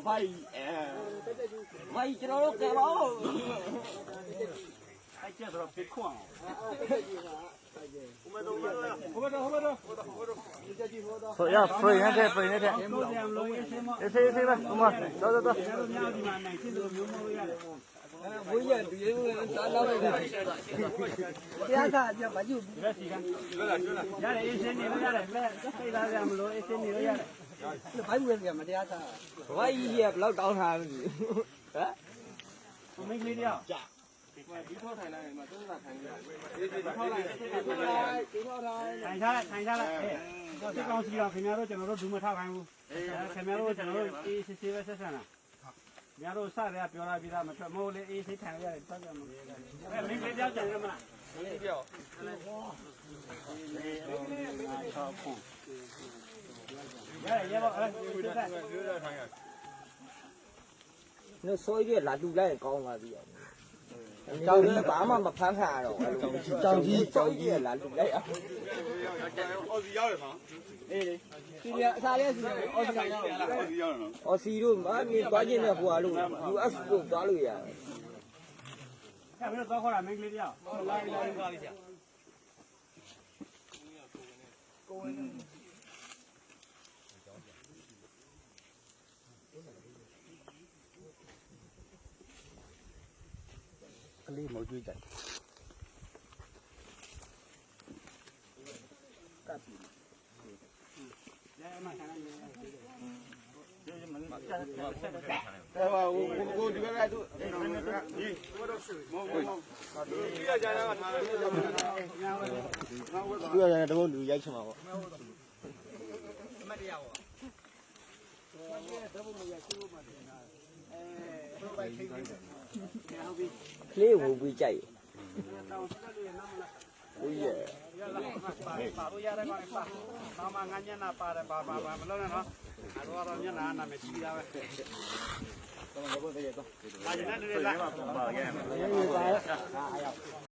ဘၣ်အံၤ, ဘၣ်အံၤ ကျွန်တော်တို့ကဲပါဦး. အဲ့ကျတော့ ဖေးခွန်အောင်. ဆိုရ free နဲ့တဲ့ free နဲ့တဲ့ အေးဆေးမလို့ အေးဆေးမလို့ အေးဆေးမလို့ အေးဆေးမလို့ ဒီမှာ နိုင်ချစ်လို့ မျိုးမလို့ရတယ်. ဘုရား ဒီစားတော့တယ် တရားစားကြပါယူ ရတယ် အေးဆေးနေလို့ရတယ် လက်စိတ်သားရမလို့ အေးဆေးနေလို့ရတယ်. ဘာယူရမတရားစား ဘာကြီးကြီးဘယ်လောက်တောင်းထားလဲ ဟမ် မင်းကလေးတယောက် ထိုင်ထားလိုက် ထိုင်ထားလိုက် အဲ စစ်ကောင်စီတော့ ခင်ဗျားတို့ ကျွန်တော်တို့ ဒုမထောက်ခိုင်းဘူး အဲ ခင်ဗျားတို့ ကျွန်တော်တို့ အေးဆေးဆေးပဲ ဆက်ဆံတာ ခင်ဗျားတို့ စတဲ့က ပြောထားပြီးသား မထွက်မို့လဲ အေးဆေးထိုင်လိုက်ရတယ် ထွက်ကြမှာ အဲ မင်းကလေးတယောက် ကျန်ရမလား မင်းကလေးတယောက် ရတယ် ရဲဘော် အဲ စစ်တပ် နစောကြီးလာလူလိုက်ရင်ကောင်းပါပြီ။ ကြောင်ကြီး ဘာမှမဖမ်းခံရတော့ဘူး။ ကြောင်ကြီး ကြောင်ကြီး လာလူလိုက်ရအောင်။ အော်စီရောက်တယ်နော်။ အေးလေ။ စီရီအစားလေးစီရီ အော်စီရောက်တယ်နော်။ အော်စီတို့ မနေသွားချင်တဲ့ဟိုဟာလို့ ယူအက်စ် တို့သွားလို့ရတယ်။ အဲ့ဒါတော့ခေါ်တာ မိန်းကလေးတယောက်။ ကလေးမုတ်ကြီးကြိုက် သူကလည်းတဘိလူရိုက်ချင်မှာပေါ့။ ချေးဝင်ပြီးကြိုက် ဝီးယဲၢ် ပါလို့ရတယ်ကောင်းပါ ဘာမှငါညံ့နာပါတယ် ဘာဘာဘာမလုပ်နဲ့နော် အတော့တော့ညံ့နာနာမည်ကြီးတာပဲ ပါရင်လည်းနေလား